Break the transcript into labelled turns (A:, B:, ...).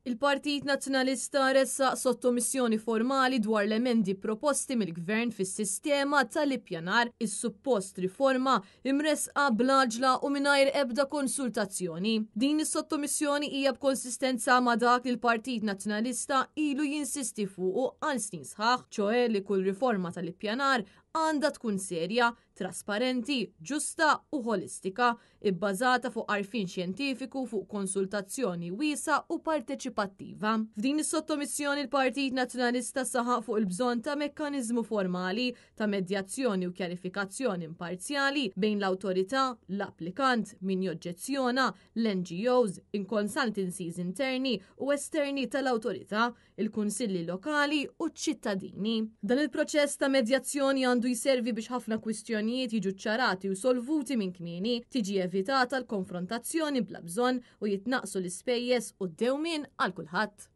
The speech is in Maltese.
A: Il-Partit Nazzjonalista ressaq sottomissjoni formali dwar l-emendi proposti mill-Gvern fis-sistema tal-ippjanar, is-suppost riforma imressqa bl-għaġla u mingħajr ebda konsultazzjoni. Din is-sottomissjoni hija b'konsistenza ma' dak li l-Partit Nazzjonalista ilu jinsisti fuqu għal snin sħaħ, ċoe li kull riforma tal-ippjanar għandha tkun serja, trasparenti, ġusta u ħolistika, ibbażata fuq għarfien xjentifiku fuq konsultazzjoni wiesgħa u parteċipattiva. F'din is-sottomissjoni l-Partit Nazzjonalista saħaq fuq il-bżonn ta' mekkaniżmu formali ta' medjazzjoni u kjarifikazzjoni imparzjali bejn l-awtorità, l-applikant, min joġġezzjona, l-NGOs, il-consultancies interni u esterni tal-awtorità, il-kunsilli lokali u ċ-ċittadini. Dan il-proċess ta' medjazzjoni għandu jservi biex ħafna kwistjonijiet jiġu ċċarati u solvuti minn kmieni, tiġi evitata l-konfrontazzjoni bla bżonn u jitnaqqsu l-ispejjeż u d-dewmien għal kulħadd.